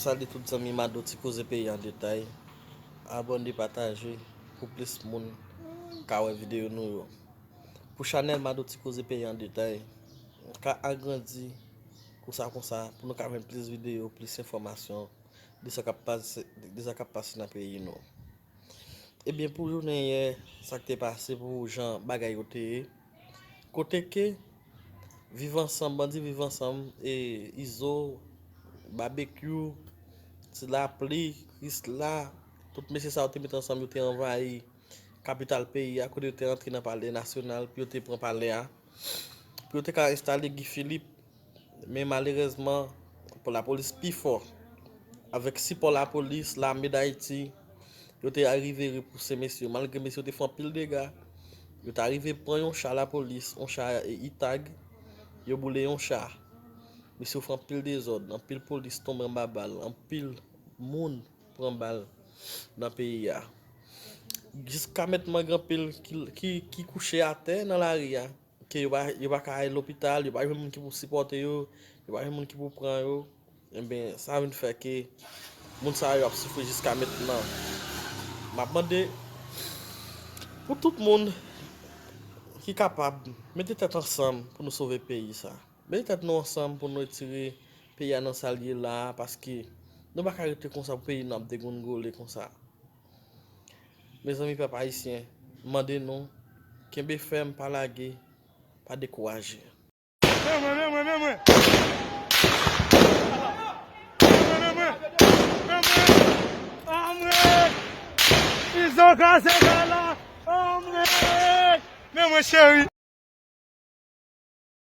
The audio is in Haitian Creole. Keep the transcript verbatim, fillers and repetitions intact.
Salye tout zanmi Mado Ti Koze Peyi an detay. Abòne, pataje pou plis moun ka wè videyo nou yo. Pou chanèl Mado Ti Koze Peyi an detay ka agrandi konsa konsa pou nou ka jwenn plis videyo, plis enfòmasyon de sa k ap pase, de sa k ap pase nan peyi nou. Ebyen, pou jounen yè, sa k te pase pou jan bagay yo te ye. Kote ke Viv Ansanm, bandi Viv Ansanm, e Izo, Babekyou, Ti Lapli, Krisla, tout mesye sa yo te met ansanm, yo te anvayi kapital peyi a, kote yo te antre nan palè nasyonal, pou yo te pran palè a, pou yo te ka enstale Guy Philippe. Men malerèzman, pou lapolis pi fò, avèk sipò lapolis, lame Dayiti, yo te arive repouse mesye yo. Malgre mesye yo te fè anpil dega, yo te arive pran yon cha lapolis, yon cha, e, itag, yo boule yon cha. Mesye yo fè anpil dezòd, anpil polis tonbe anba bal, anpil moun pran bal nan peyi a. Jiska mentnan, gen anpil ki, ki, ki kouche atè nan lari a, ke yo pa, yo pa ka al lopital, yo pa jwenn moun ki pou sipòte yo, yo pa jwenn moun ki pou pran yo. Ebyen, sa vin fè ke moun sa yo ap soufri jiska mentnan. M ap mande pou tout moun ki kapab, mete tèt ansanm pou nou sove peyi sa. Mete tèt nou ansanm pou nou retire peyi a nan sa l ye la a, paske nou pa ka rete konsa pou peyi nou ap degoungole konsa. Mezanmi, pèp ayisyen, m mande nou, kenbe fèm, pa lage, pa dekouraje. Men mwen, men mwen, men mwen. Men mwen, men mwen. Men mwen. Anmwey! Izo kraze kay la. Anmwey! Men mwen, cheri.